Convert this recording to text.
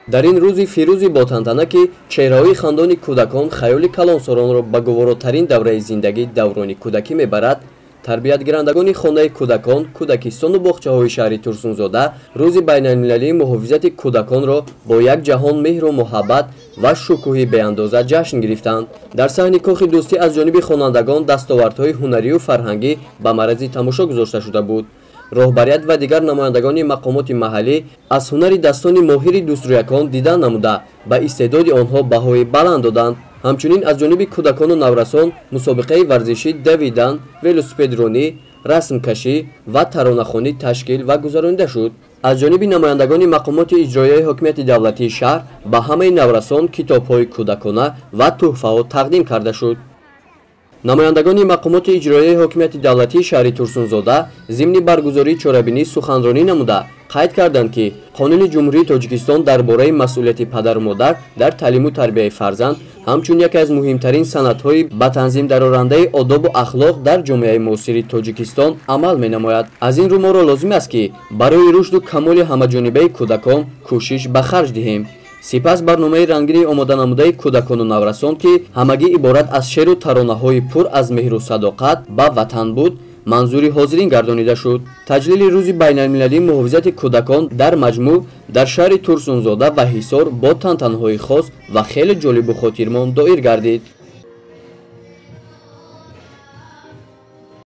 Дар ин рӯзи фирӯзи ботантана, ки чеҳраҳои хандони кӯдакон хаёли калонсолонро ба гуворотарин давраи зиндагӣ, даврони кӯдакӣ мебарад, тарбиятгирандагони хонаи кӯдакон, кӯдакистону боғчаҳои шаҳри Турсунзода рӯзи байналмилалии муҳофизати кӯдаконро бо як ҷаҳон меҳру муҳаббат ва шукӯҳи беандоза ҷашн гирифтанд. Дар саҳни кохи дӯстӣ аз ҷониби хонандагон дастовардҳои ҳунарию фарҳангӣ ба маррази тамошо гузошта шуда буд. Роҳбарият ва дигар намояндагони мақомоти маҳаллӣ аз ҳунари дастони моҳири дӯстрӯякон дидан намуда, ба истеъдоди онҳо баҳои баланд доданд. Ҳамчунин аз ҷониби кӯдакону наврасон мусобиқаи варзишӣ, давидан, велосипедронӣ, расмкашӣ ва таронахонӣ ташкил ва гузаронида шуд. Аз ҷониби намояндагони мақомоти иҷроияи ҳокимияти давлатии шаҳр ба ҳамаи наврасон китобҳои кӯдакона ва тӯҳфаҳо тақдим карда шуд. Намояндагони мақомоти иҷроияи ҳокимияти давлатии шаҳри Турсунзода зимни баргузории чорабинӣ суханронӣ намуда, қайд карданд, ки Қонуни Ҷумҳурии Тоҷикистон дар бораи масъулияти падару модар дар таълиму тарбияи фарзанд ҳамчун яке аз муҳимтарин санадҳои ба танзим дарорандаи одобу ахлоқ дар ҷомеаи муосири Тоҷикистон амал менамояд. Аз ин рӯ моро лозим аст, ки барои рушду камоли ҳамаҷонибаи кӯдакон кӯшиш ба харҷ диҳем. Сипас барномаи рангини омоданамудаи кӯдакону наврасон, ки ҳамагӣ иборат аз шеру таронаҳои пур аз меҳру садоқат ба ватан буд, манзури ҳозирин гардонида шуд. Таҷлили рӯзи байналмилалии муҳофизати кӯдакон дар маҷмӯъ дар шаҳри Турсунзода ва Ҳисор бо тантанҳои хос ва хеле ҷолибу хотирмон доир гардид.